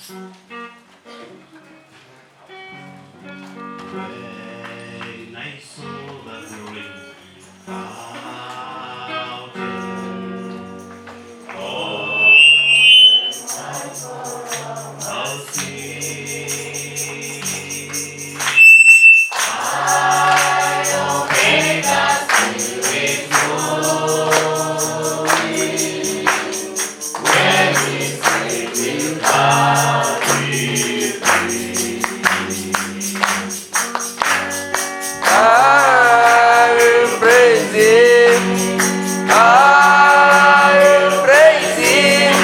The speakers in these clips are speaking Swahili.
When I saw the rolling fountain, oh, I'll sing. I'll take us to its glory, when we sleep without be free. I will praise Him. I will praise Him.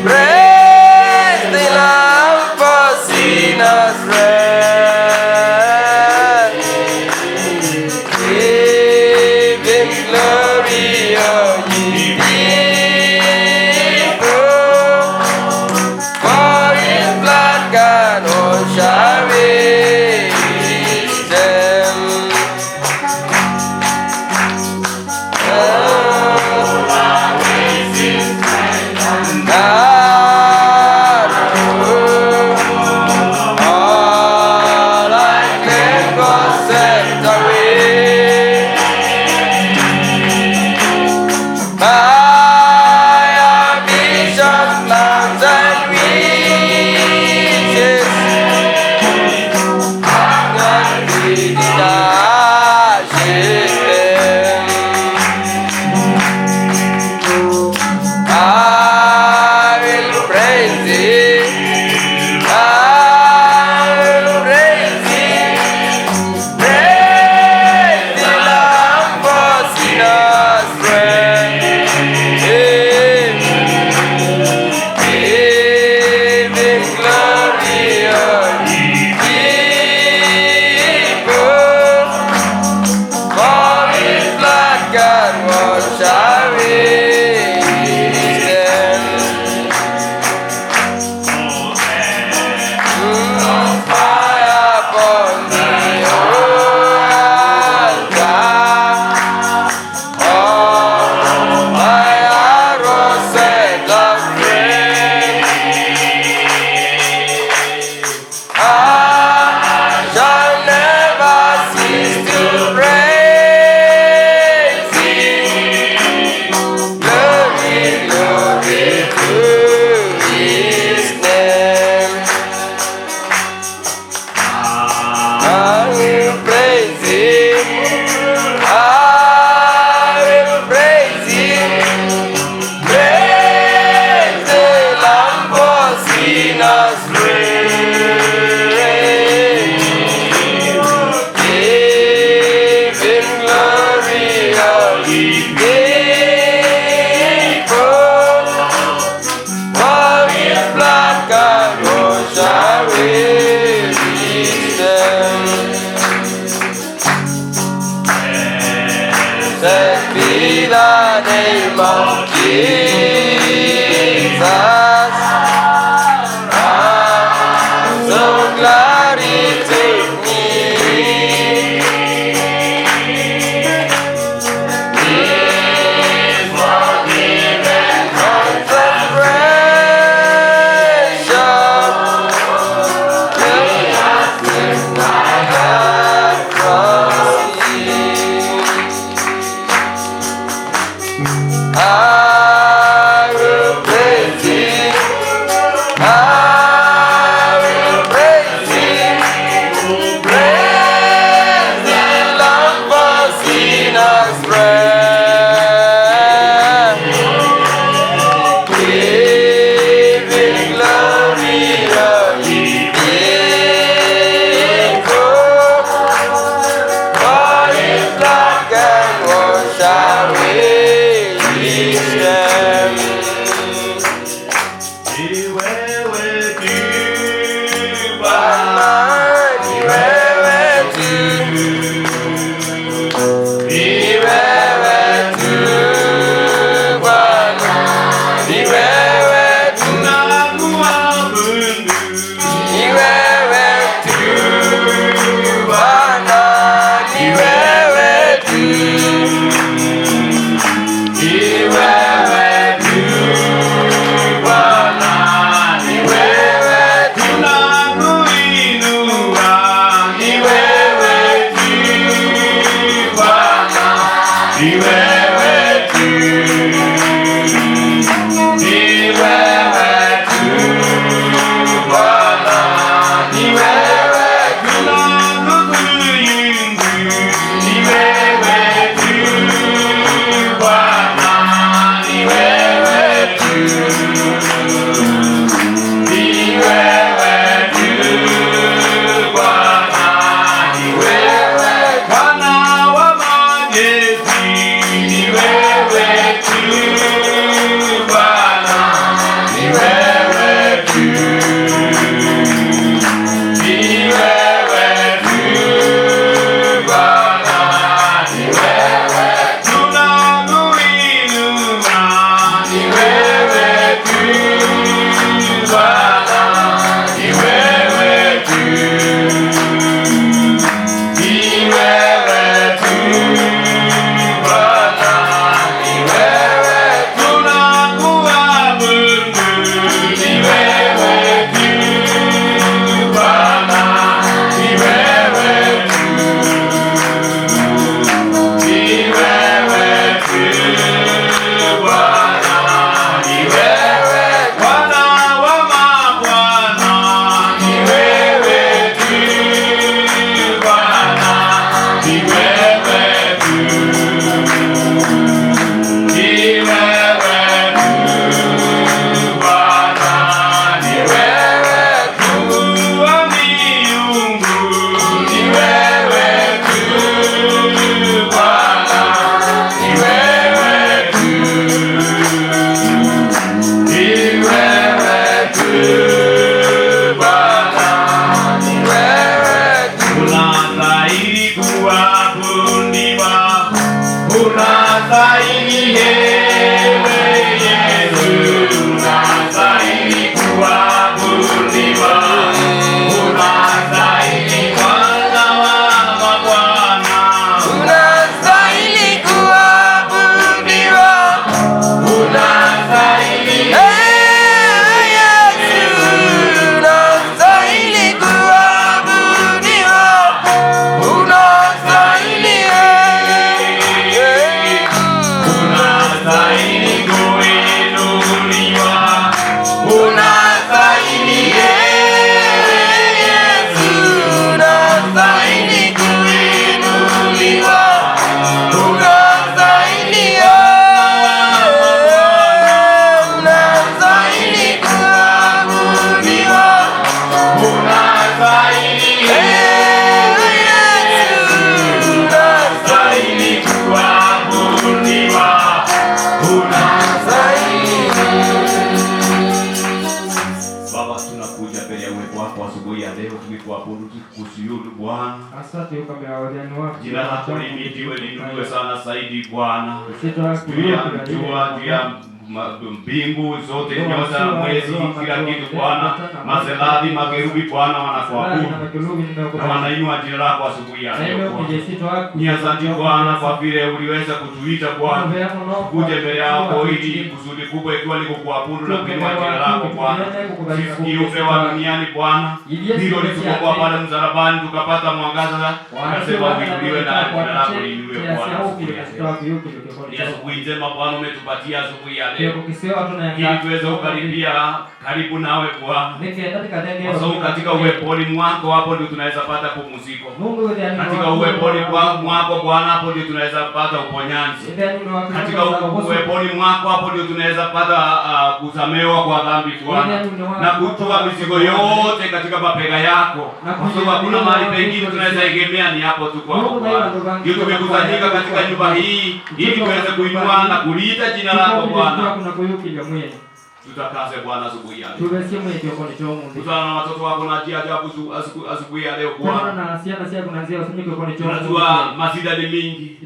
Praise the Lamb for sinners ran. Give Him glory, all ye people. For His blood can wash away them. All I claim was sent away. My ambition, plans and wishes not be denied them. I will praise Thee. I will praise Thee. Praise the Lamb for sinners ran. Give Him glory, all ye people. For His blood can wash away them. Fire upon the altar. All my heart was set aflame. I shall never cease to praise Him. Glory, glory to His name. I will praise Him. I will praise Him. Praise the Lamb for sinners ran. Give Him glory, all ye people. For His blood can wash away them. Blessed be the name of Jesus. I'm so glad He took me. His forgiven so precious. He has cleansed my heart from sin. I will praise Him. I will praise Him. Praise the Lamb for sinners ran. Give Him glory, all ye people. For His blood can wash away them. Ni wewe tu. Bwana, ni wewe tu, ni wewe tu Bwana, ni wewe tu, Tunakuabudu. Ni wewe tu Bwana, ni wewe tu, ni wewe tu Bwana, ni wewe. kwako asubuhi ya leo tukikuabudu, tukikusujudu Bwana. Jina lako lihimidiwe, liinuliwe sana zaidi Bwana. Juu ya jua, juu ya mbingu zote, nyota, mwezi, kila kitu Bwana, maserafi, makerubi Bwana wanakuabudu na wanainua jina lako asubuhi ya leo Bwana. Ni asante Bwana kwa vile uliweza kutuita Bwana kuja mbele yako ili kusudi kubwa ikiwa ni kukuabudu na kuinua jina lako Bwana. Sisi kiumbe wa duniani Bwana, hilo litukomboa pale msalabani, tukapata mwangaza, tukasema uinuliwe na jina lako liinuliwe Bwana. Ni asubuhi njema Bwana umetupatia asubuhi ya leo ili tuweze kukaribia karibu nawe Bwana, kwa sababu katika uweponi mwako hapo ndio tunaweza pata pumziko. Katika uweponi mwako Bwana, hapo ndio tunaweza pata uponyaji. Katika uweponi mwako hapo ndio tunaweza pata kusamehewa kwa dhambi Bwana, na kutoa mizigo yote katika mabega yako, kwa sababu hakuna mahali pengine tunaweza egemea, ni hapo tu kwako Bwana. Ndio tumekusanyika katika nyumba hii ili tuweze kuinua na kuliita jina lako Bwana. Tutakase Bwana asubuhi ya leo. Kutana na watoto wako na njia ajabu asubuhi ya leo Bwana. Tunajua masida ni mingi,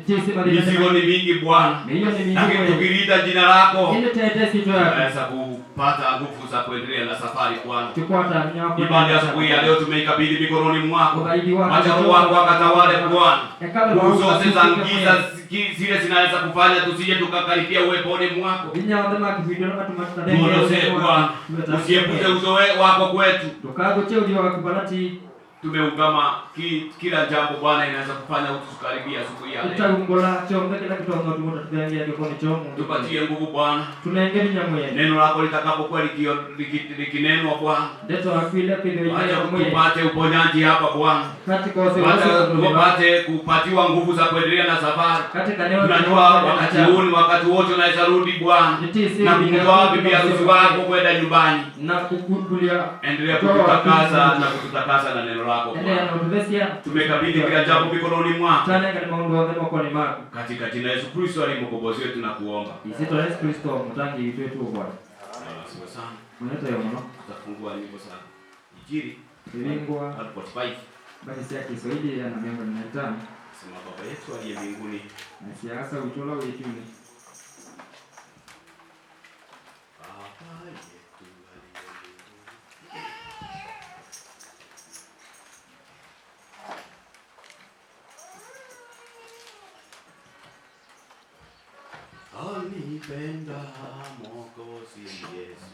mizigo ni mingi Bwana, lakini tukiliita jina lako tunaweza kupata nguvu za kuendelea na safari Bwana. Ibada ya asubuhi ya leo tumeikabidhi mikononi mwako. Wacha Roho wako akatawale Bwana. Nguvu zote za giza zile zinaweza kufanya tusije tukakaribia uweponi mwako, tuondosee Bwana, usiepushe uso wako kwetu. Tumeungama kila jambo Bwana inaweza kufanya utukaribia asubuhi ya leo. Tupatie nguvu Bwana, neno lako litakapokuwa likinenwa Bwana, acha tupate uponyaji hapa Bwana, tupate kupatiwa nguvu za kuendelea na safari. Tunajua wakati huu ni wakati wote unaweza rudi Bwana na kumtoa bibi harusi wako kwenda nyumbani. Endelea kututakasa na kututakasa na neno lako Bwana. Tumekabidhi kila jambo mikononi mwako. Katika jina Yesu Kristo aliye mkombozi wetu tunakuomba. Asifiwe sana. Tutafungua nyimbo za Injili 145. Sema Baba yetu aliye mbinguni. Baba yetu aliye mbinguni. Alipenda Mwokozi Yesu.